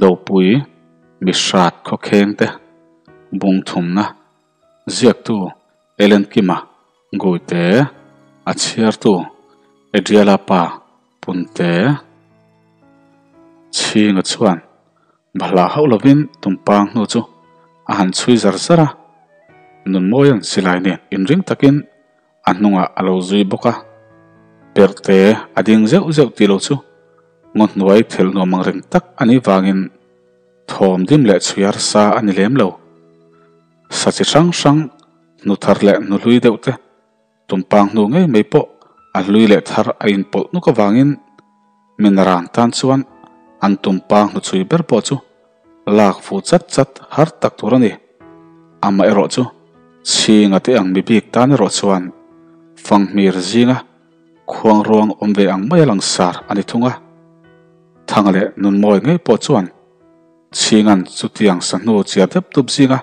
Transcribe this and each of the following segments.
Dopui mihrat khawkheng te bung thumna ziaktu Ellen Kima Guite a chhiartu Adriala pa Punte Chhinga chuan Bahlah hauh lovin tumpang hnu chu a han chhui zar zar a, Nunmawia'n silai nen inring takin a hnungah a lo zui bawk a. Perte a ding zeuh zeuh tih lo chu ngaw hnuai thelh nuam ang reng tak a nih vangin thawm dim leh chhui harsa a ni lem lo. Sa chi hrang hrang hnu thar leh hnu hlui deuh te Tumpang hnu ngei mai pawh a hlui leh thar a inpawlh nuk avangin Minran tan chuan an tumpang hnuchhui ber pawh chu lak fuh chat chat har tak tur a ni. Amaherawh chu chhinga te ang mi bik tan erawh chuan fanghmir zinga khuang ruang awm ve ang mai a langsar a ni thung a. Thanga leh Nunmawi ngei pawh chuan chhingan chutiang sahnu chiar dep dup zinga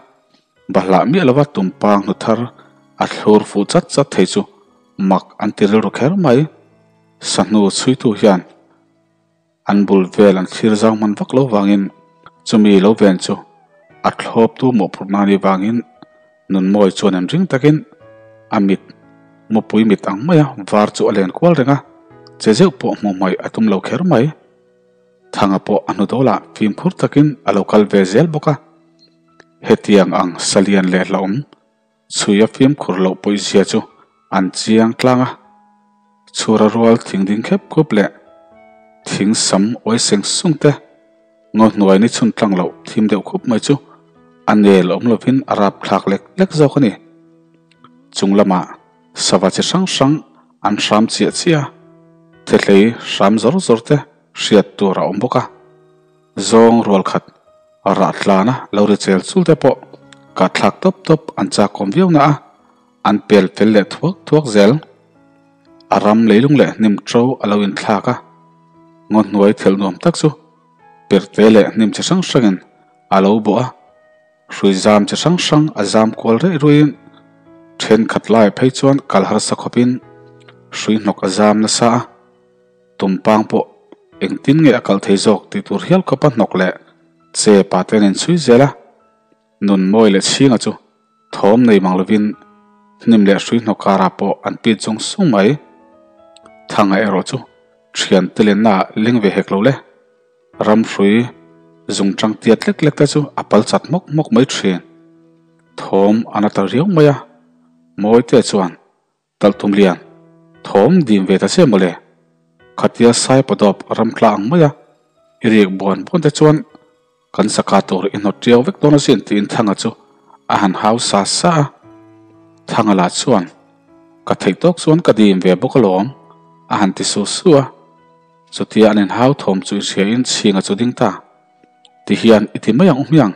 Bahlah miah lova tumpang hnu thar a thlur fuh chat chat thei chu mak an ti rilru kher mai. Sahnu chhuitu hian an bul vel an thlir zau hman vak lo vangin chumi lo ven chu a thlawptu mawhphurhna ni vangin Nunmawi chuan an ring takin a mit mupui mit ang maia var chu a len kual reng a, che zeuh pawh hmuh hmaih a tum lo kher mai. Thanga pawh a hnu dawlah fimkhur takin a lo kal ve zel bawk a. Hetiang ang salian leh hlauhawm chhui a fimkhur loh pawihzia chu an chiang tlang a. Chhura rual thing ding khep khup leh thing sam uai seng sung te ngaw hnuai ni chhun tlang loh thim deuh khup mai chu a nel awm lovin a rap thlak lek lek zawk a ni. Chung lamah sava chi hrang hrang an hram chiah chiah a, thethlei hram zawr zawr te hriat tur a awm bawk a. Zawng rual khat rah tlana lo ri chel chul te pawh kah thlak tawp tawp an chakawm viau na a, an pel fel leh thuak thuak zel. A ram leilung leh hnim ṭo a lo inthlak a, ngaw hnuai thelh nuam tak chu perte leh hnim chi hrang hrangin a lo bawh a, hrui zam chi hrang hrang a zam kual reih ruiin thenkhat laiah phei chuan kal harsa khawpin hrui hnawk a zam nasa a. Tumpang pawh engtin nge a kal thei zawk tih tur hial khawpa hnawk leh che pa te an inchhui zel a, Nunmawi leh Chhinga chu thawm nei mang lovin hnim leh hrui hnawk karah pawh an pit zung sung mai. Thanga erawh chu thian te lenna ah leng ve hek lo le. Ram hrui zung tang tiat lek lek te chu a pal chat hmawk hmawk mai thin. Thawm a na ta riau mai a, Mawite chuan Talhtum lian, thawm dim ve ta che mawle. Khatia sai padawp ram tla ang mai a, i rik buan buan te chuan kan saka tur i hnawt tiau vek dawn asin tiin Thanga chu a han hau sa sa a. Thanga lah chuan, Ka theih tawk chuan ka dim ve bawk alawm, a han ti su su a. Chutia an inhau thawm chu i hriain chhinga chu ding ta. Tihian i ti mai ang u hmiang.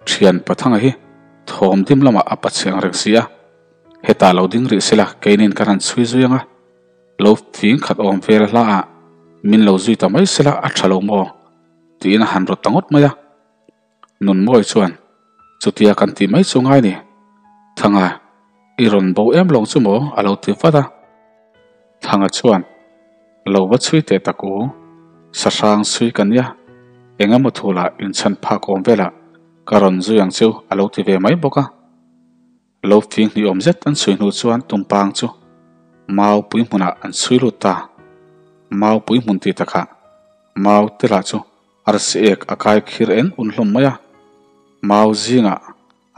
Thian Pathanga hi thawm dim lamah a pachhe ang reng si a. Hetah lo ding rih sela keinin kan han chhui zui ang a, lo fing khat awm vel hla ah min lo zui ta mai sela a tha lo maw? tiin a han rawt ta ngawt mai a. Nunmawi chuan chutia kan tih mai chu ngai ni. Thanga, i rawn bo em lawng chu maw? a lo ti vat a. Thanga chuan lo va chhui teh tak u, sahrang chhui ka nia, eng emaw thulah inchhan phak awm velah ka rawn zui ang cheu a lo ti ve mai bawk a. Lo fing hnih awm zet an chhui hnu chuan tumpang chu mau pui hmunah an chhui lut ta. Mau pui hmun tih takah mau te lah chu arsi ek a kai khir en un hlawm mai a. Mau zingah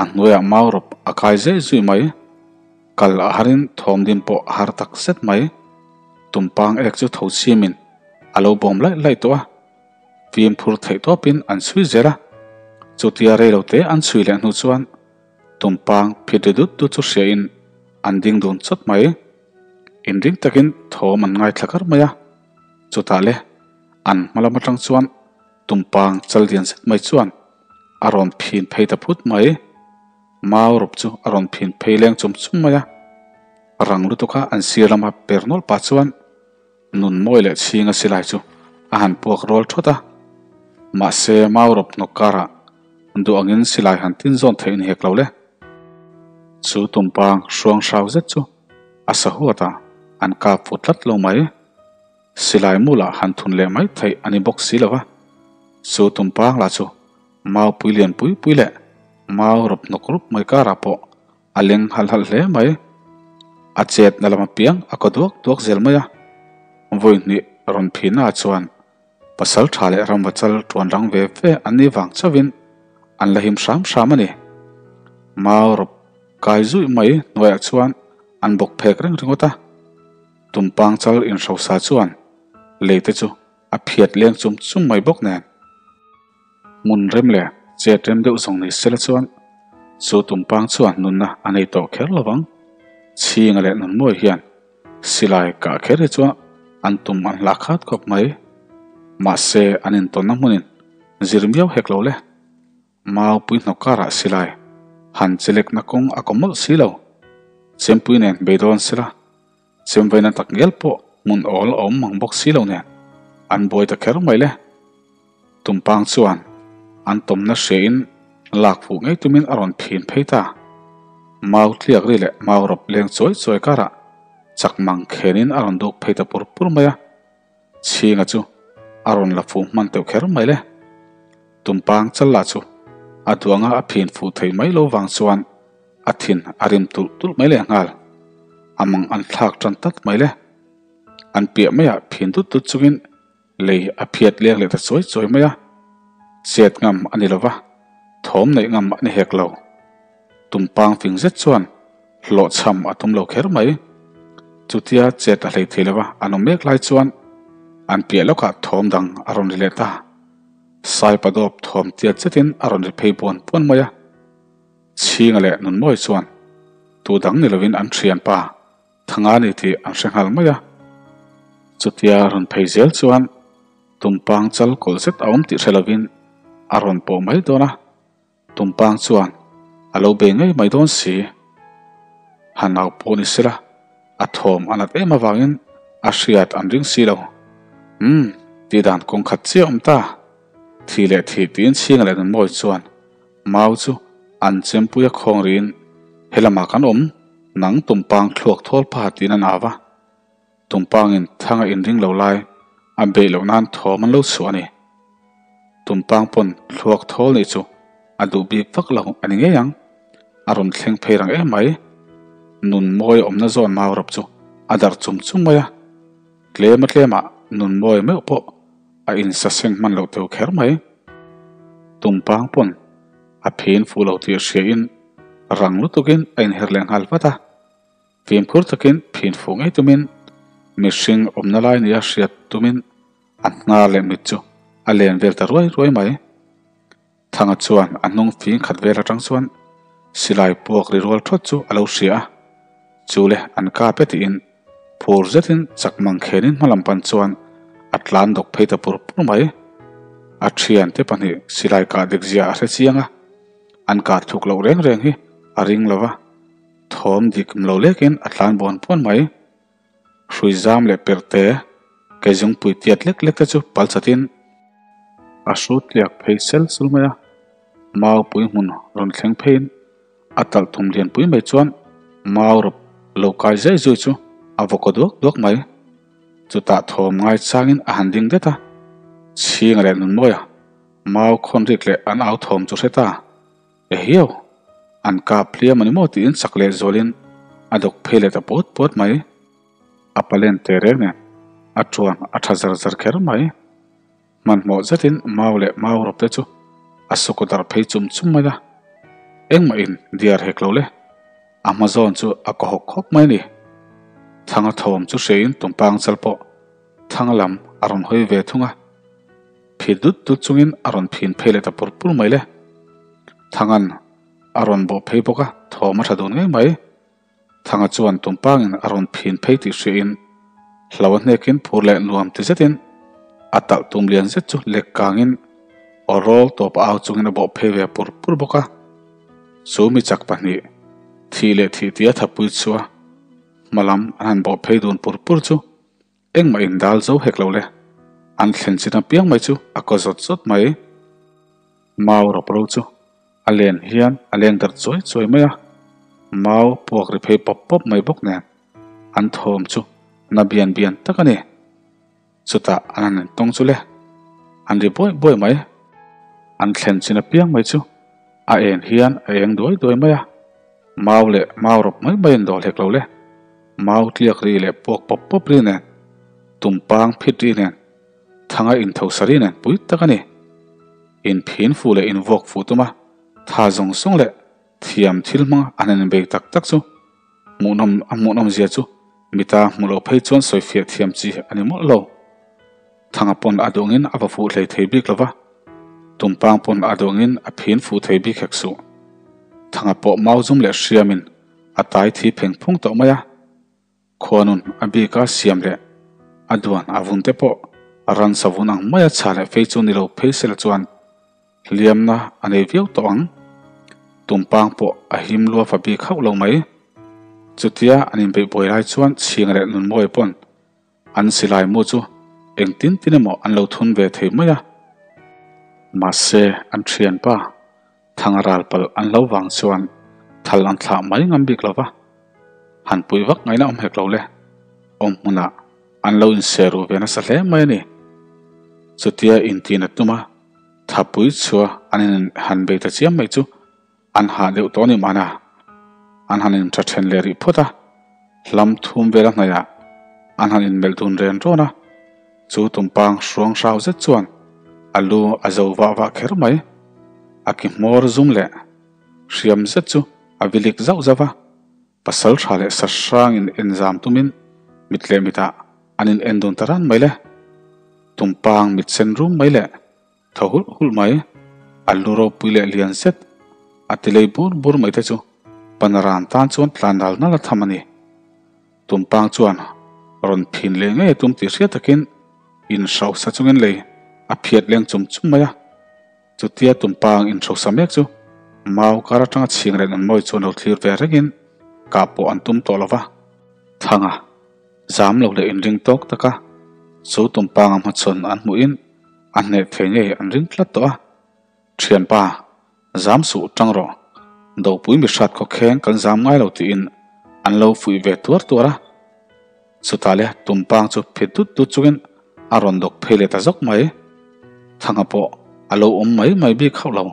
a hnuaiah mau rawp a kai zeh zui mai. Kal a harin thawm din pawh a har tak zet mai. Tumpang ek chu tho chimin a lo bawm laih laih tawh a. Fimkhur theih tawpin an chhui zel a. Chutia reilote an chhui leh hnu chuan Tumpang phit ri dut dut chu hriain an ding dun chawt mai. Inring takin thawm an ngaithla kar mai a. Chutah le, an hma lam atang chuan tumpang chal lian zet mai chuan a rawn phin phei ta phut mai. Mau rawp chu a rawn phin phei leng chum chum mai a. Rang lutuka an sir lama per nawlh pah chuan nun mawi leh chhing a silai chu a han puak rual thawt a. Mahse, mau rawp hnawk karah Duh angin silai han tin zawn theih ni hek lo le. Chu tumpang hruang hrau zet chu a sa huat a, an kap fu tlat lo mai. Silai mulah han thun leh mai theih a ni bawk si lo va. Chu tumpang lah chu mau pui lian pui pui leh mau rawp hnawk rup mai karah pawh a leng halh halh hle mai. A chetna lam apiang a kaw duak duak zel mai a. Vawi hnih rawn phihnaah chuan pasal tha leh ramva chal tuan rang ve ve an nih vang chauhin an la him hram hram a ni. Mau rawp kai zuih mai hnuaiah chuan an bawk phek reng ringawt a. Tumpang chal inhrosa chuan lei te chu a phiat leng chum chum mai bawk nen. Hmun rem leh chet rem deuh zawng ni sela chuan chu tumpang chuan nunna a nei tawh kher lo vang. Chhinga leh Nunmawi hian silai kah kher hi chuan an tum an hlah khat khawp mai. Mahse an intawnna hmunin zir miau hek lo le. Mau pui hnawk karah silai han chelekna kawng a kaw mawlh si lo. Chempui nen beidawn sela Chemvaina tak ngial pawh hmun awl a awm mang bawk si lo nen an buai ta kher mai le. Tumpang chuan an tawmna hriain lak fuh ngei tumin a rawn phin phei ta. Mau tliak ri leh mau rawp leng chawi chawi karah chak mang khenin a rawn duk phei ta pur pur mai a. Chhinga chu a rawn la fuh hman teuh kher mai le. Tumpang chal lah chu a duanga a phin fuh thei mai lo vang chuan a thin a rim tulh tulh mai leh nghal. A mang an thlak tan tat mai le. An piah maiah phin dut dut chungin lei a phiat leng leh ta chawi chawi mai a. Chet ngam a ni lova, thawm neih ngam a ni hek lo. Tumpang fing zet chuan hlawhchham a tum lo kher mai. Chutia chet a hlei thei lova an awm mek lai chuan an piah lawkah thawm dang a rawn ri leh ta. Saipadawp thawm tiat zetin a rawn ri phei buan buan mai a. Chhinga leh Nunmawi chuan tu dang ni lovin an thianpa Thanga ni tih an hre nghal mai a. Chutia rawn phei zel chuan tumpang chal kawlh zet a awm tih hre lovin a rawn pawh mai dawn a, tumpang chuan a lo bei ngei mai dawn si. Han au pawh ni sela a thawm a nat em avangin a hriat an ring si lo. Umm, tih dan kawng khat chiah a awm ta. Thi leh thih tiin Chhinga leh Nunmawi chuan Mau chu an chempui a khawng riin, Helamah kan awm, nang tumpang thluak thawl pha tiin an au a. Tumpangin thang a inring lo lai a beih loh nan thawm an lo chhuah a ni. Tumpang pawn thluak thawl nih chu a duh bik vak lo a ni ngei ang. A rawn thleng phei rang em mai. Nun mawi awmna zawn mau rawp chu a darh chum chum mai a. Tlema tlemah nun mawi meuh pawh a insaseng hman loh teu kher mai. Tumpang pawn a phin fuh lo tih hriain rang lutukin a inher leh nghal vat a. Fimkhur takin phin fuh ngei tumin mihring awmna lai nia hriat tumin a hnar leh mit chu a len vel ta ruai ruai mai. Thanga chuan a hnung fing khat vel atang chuan silai puak ri rual thawt chu a lo hria a, chu le an kap e tiin phur zetin chak mang khenin hma lam pan chuan a tlan dawk phei ta pur pur mai. A thiante pahnih silai kah dik zia a hre chiang a, an kah thuk loh reng reng hi a ring lo va, thawm dik lo lekin a tlan buan buan mai. Hrui zam leh perh te, kei zungpui tiat lek lek te chu pal chatin a hrut tliak phei sel sul mai a. Mau pui hmun rawn thleng pheiin a talh thum lian pui mai chuan mau rawp lo kai zai zui chu a vaw kaw duak duak mai. Chutah thawm ngai changin a han ding det a, Chhinga leh Nunmawia mau khawn rik leh an au thawm chu hre ta. Ehiau! An kap hliam a ni maw tiin chak leh zualin a dawk phei leh ta puat puat mai. A palen teh reng nen a tuan a tha zar zar kher mai. Hmanhmawh zetin mau leh mau rawp te chu a sukaw darh phei chum chum mai a. Engmah in diar hek lo le. A hma zawn chu a kaw hawk khawp mai a ni. Thanga thawm chu hriain tumpang chal pawh thang lam a rawn hawi ve thung a. Phit dut dut chungin a rawn phin phei leh ta pur pur mai le. Thanga'n a rawn bawh phei bawk a, thawm a tha dun ngei mai. Thanga chuan tumpangin a rawn phin phei tih hriain hlo a hnekin phur leh nuam ti zetin a talh tum lian zet chu lek kangin aw rawl tawp a au chungin a bawh phei ve pur pur bawk a. Chu mi chak pahnih, thih leh thih tia thapui chua hma lam an han bawh phei dun pur pur chu Engmah in dal zo hek lo le. An thlen chin apiang mai chu a kaw zawt zawt mai. Mau rawp ro chu a len hian a leng darh chuai chuai mai a, mau puak ri phei pawp pawp mai bawk nen an thawm chu na bian bian tak a ni. Chutah an han intawng chu le, an ri buai buai mai. An thlen chin apiang mai chu a en hian a eng duai duai mai a, mau leh mau rawp mai mai an dawl hek lo le. Mau tliak ri leh puak pawp pawp ri nen, tumpang phit ri nen, thanga inthosa ri nen pui tak a ni. Inphin fuh leh invuak fuh tuma tha zawng zawng leh thiam thil hmanga an han inbei tak tak chu hmuhnawm a hmuhnawm zia chu mita hmuh loh phei chuan sawifiah thiam chi a ni mawlh lo. Thanga pawn a duangin a va fuh hlei thei bik lo va, tumpang pawn a duangin a phin fuh thei bik hek suh. Thanga pawh mau zum leh hriamin a tai thi pheng phung tawh mai a, khuanun a bika siam leh a duan a vun te pawh ransa vun ang maia chha leh fei chu ni lo phei sela chuan hliamna a nei viau tawh ang. Tumpang pawh a him lua fa bik hauh lo mai. Chutia an inbeih buai lai chuan chhing leh nunmawi pawn An silai mu chu engtin tin emaw an lo thun ve thei mai a. Mahse, an thianpa Thanga ral palh an lo vang chuan thal an thlah mai ngam bik lo va. Han pui vak ngaihna awm hek lo le. Awm hmunah an lo inse ru ve nasa hle mai a ni. Chutia intin a tum a, thapui chhua an in han bei ta chiam mai chu An hah deuh tawh a ni mahna, an han intha then leh rih phawt a, hlam thum vel a hnaihah an han inmelh dun ren rawn a, chu tumpang hruang hrau zet chuan a lu a zo vah vah kher mai. A ki hmawr zum leh hriam zet chu a vilik zauh zauh a, pasal tha leh sa hrangin enzam tumin mit leh mitah an in en dun ta ran mai le. Tumpang mit sen rum mai leh Tho hulh hulh mai, a lu ropui leh lian zet a ti lei bur bur mai te chu Panaran tan chuan tlan nal nal a tham a ni. Tumpang chuan rawn phin leh ngei a tum tih hriat takin inhrosa chungin lei a phiat leng chum chum mai a. Chutia Tumpang inhrosa mek chu mau kar atanga chhing leh nunmawi chuan lo thlir ve rengin kah pawh an tum tawh lo va. Thanga. Zam lo leh inring tawk taka chu tumpanga hmachhawn an hmuhin a hneh thei ngei an ring tlat tawh a. Thianpa, zam suh tang rawh. Dopui mi hrat khaw kheng kan zam ngai lo tiin an lo fuih ve tuar tuar a. Chutah le tumpang chu phit dut dut chungin a rawn dawk phei leh ta zawk mai. Thanga pawh a lo awm mai mai bik hauh lo.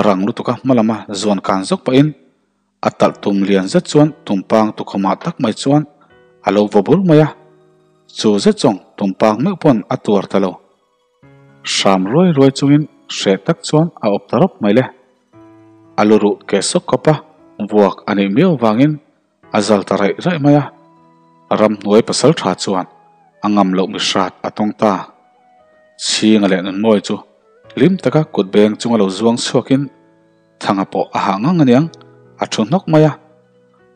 Rang lutuka hma lama zuan kan zawk pahin A talh tum lian zet chuan tumpang tukhumah tak mai chuan a lo vaw bur mai a, chu zet zawng tumpang meuh pawn a tuar ta lo. Hram ruai ruai chungin hreh tak chuan a awp ta rawp mai le. A lu ruh ke sawk kawp a, vuak a nih miau vangin a zal ta raih raih mai a. Ramhnuai pasal tha chuan a ngam loh mi hrat a tawng ta. Chhinga leh Nunmawi chu hlim taka kut beng chunga lo zuang chhuakin Thanga pawh a hah ngang aniang, a thu hnawk mai a.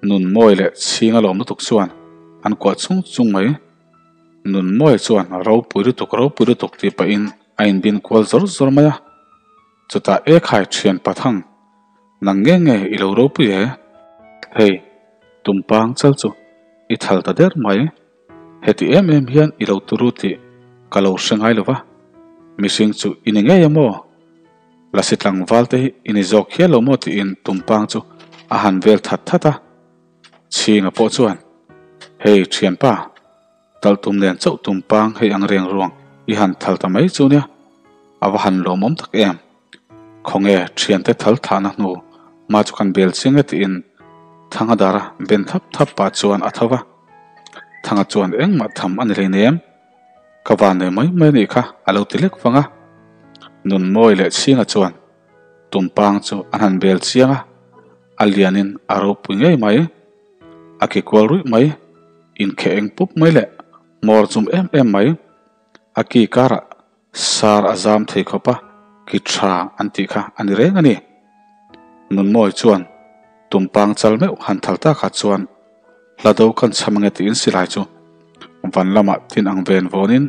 Nunmawi leh chhing a lawm lutuk chuan an kuah chung chung mai. Nunmawi chuan ropui lutuk ropui lutuk tih pahin a inbin kual zawr zawr mai a. Chutah e khai thian Pathang, nang nge nge i lo ropui e? Hei, tumpang chal chu i thal ta der mai. Heti em em hian i lo turu tih ka lo hre ngai lo va, mihring chu i ni ngei a maw? Lasi tlangval te hi i ni zawk hial lo maw tiin tumpang chu a han vel that that a. Chhinga pawh chuan, Hei thianpa, tal tum nen chauh tumpang hei ang reng ruang i han thal ta mai chu nia, a va han lawmawm tak em. Khawnge thiante thal thahna hnu hma chu kan bel chiang e tiin Thanga dara ben thap thap pah chuan a tho va. Thanga chuan engmah tham a ni hleinem. Ka van nei mai mai anih kha a lo ti lek vang a. Nunmawi leh Chhinga chuan tumpang chu an han bel chiang a, a lianin a ropui ngei mai. A ki kual ruih mai, inkheh eng pup mai leh hmawr chum em em mai. A ki karah sar a zam thei khawp a, ki tha an tih kha a ni reng a ni. Nunmawi chuan tumpang chal meuh han thal takah chuan hla do kan chham ange tiin silai chu van lamah tin ang ven vawnin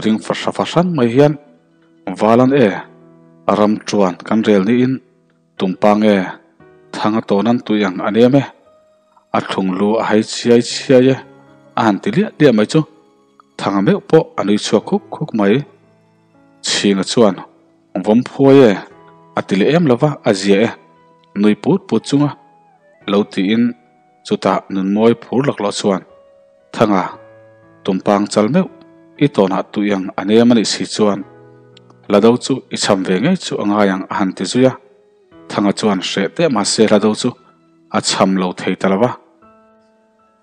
ring fahra fahran mai hian Valan e, ram chuan kan rel niin tumpang e, thang a tawn an tui ang a nem e, a thlung lu a hai chhiai chhiai e a han ti liah liah mai chu. Thanga meuh pawh a nui chhuak khuk khuk mai. Chhinga chuan, Vawm phuai e, a ti leh em lova, a zia e, nui put put chunga lo tiin chutah nunmawi phur laklawh chuan, Thanga, tumpang chal meuh i tawnah tui ang a nem a nih si chuan. Hlado chu i cham ve ngei chu a ngai ang a han ti zui a. Thanga chuan hreh teh mahse hlado chu a cham lo thei ta lo va.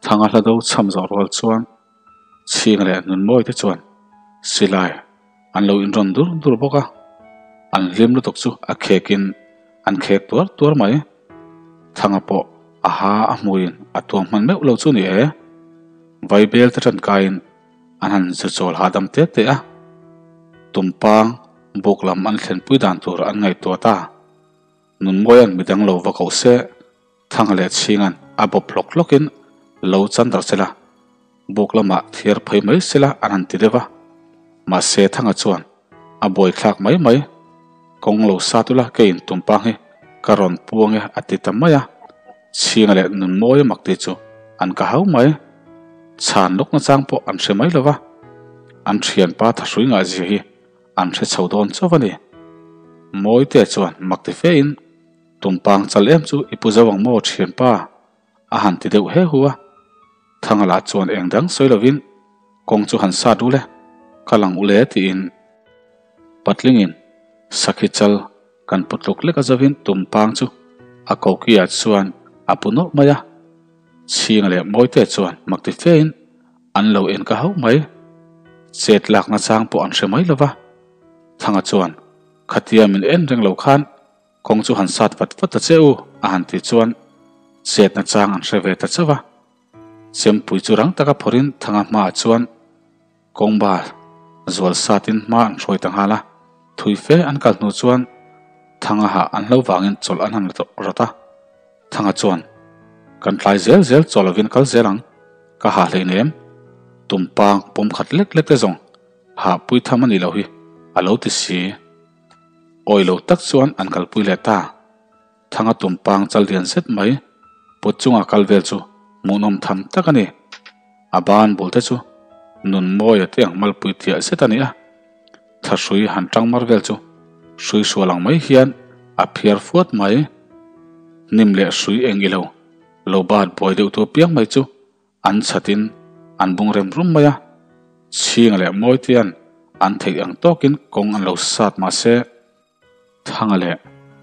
Thanga hlado cham zawh rual chuan Chhing leh Nunmawi te chuan silai an lo inrawn dur dur bawk a, an hlim lutuk chu a khekin an khek tuar tuar mai. Thanga pawh a ha a hmuiin a tuam hman meuh lo chu ni e. Vaibel te ṭankaiin an han zu chawl hahdam te te a, tumpang buk lam an thlenpui dan tur an ngaihtuah ta. Nunmawia'n midang lo va koh se, Thanga leh Chhinga'n a bawp hlawk hlawkin lo chan darh sela, buk lamah thiar phei mai sela an han ti deuh a. Mahse Thanga chuan a buaithlak mai mai, Kawng lo sat ula keiin tumpang hi ka rawn puang e a ti ta mai a. Chhinga leh Nunmawia mak ti chu an ka hau mai. Chhan lawk nachang pawh an hre mai lo va, an thianpa thahrui ngahzia hi an hre chho dawn chauh a ni. Mawite chuan mak ti fe in Tumpang chal em chu i pu zo ang maw thianpa? a han ti deuh he hu a. Thanga lah chuan eng dang sawi lovin kawng chu han sat ule, ka lang ule tiin patlingin sakhi chal kan pu tluk lek a zovin tumpang chu a kokiah chuan a pu nawlh mai a. Chhinga leh Mawite chuan mak ti fein an lo en ka hauh mai. Chet lakna chang pawh an hre mai lova. Thanga chuan khatia min en reng lo khan Kawng chu han sat vat vat ta che u, a han tih chuan chetna chang an hre ve ta chauh a. Chempui chu rang taka phawrhin Thanga hmaah chuan kawngba zual satin hma an hruai ta nghal a. Thui fe an kal hnu chuan Thanga hah an hlo vangin chawlh an han rawt a. Thanga chuan, Kan tlai zel zel chaw lovin kal zel ang, ka hah hleinem, tumpang pawm khat lek lek te zawng hah pui tham a nih loh hi, a lo ti si. Awi lo tak chuan an kalpui leh ta. Thanga tumpang chal lian zet mai put chunga kal vel chu hmuhnawm tham tak a ni. A ban bul te chu nun mawia te ang malpui tiah zet a ni a. Thahrui han tang mar vel chu hrui hrual ang mai hian a phiar fuat mai. Hnim leh hrui eng ilo lo bat buai deuh tu apiang mai chu An chhatin an bung rem rum mai a, Chhinga leh Mawitea'n an theih ang tawkin kawng an lo sat mahse, Thanga leh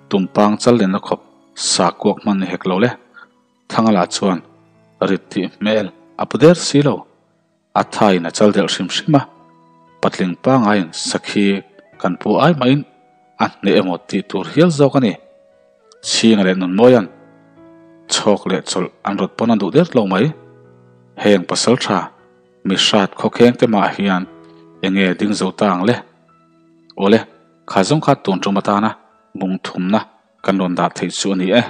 Tumpang chal lenna khawp sa kuak hman ni hek lo le. Thanga lah chuan rit tih hmel a pu der si lo, a thaiin a chal delh hrim hrim a, patling pangaiin sakhi kan pu ai mahin a hneh emaw tih tur hial zawk a ni. Chhinga leh Nunmawia'n chhawk leh chawlh an rawt pawn an duh der lo mai. Heng pasal tha mi hrat khawkheng te mah hian enge ding zo ta ang le? Awle, kha zawng kha tun tum atana bung thumna kan rawn dah theih chu a ni e.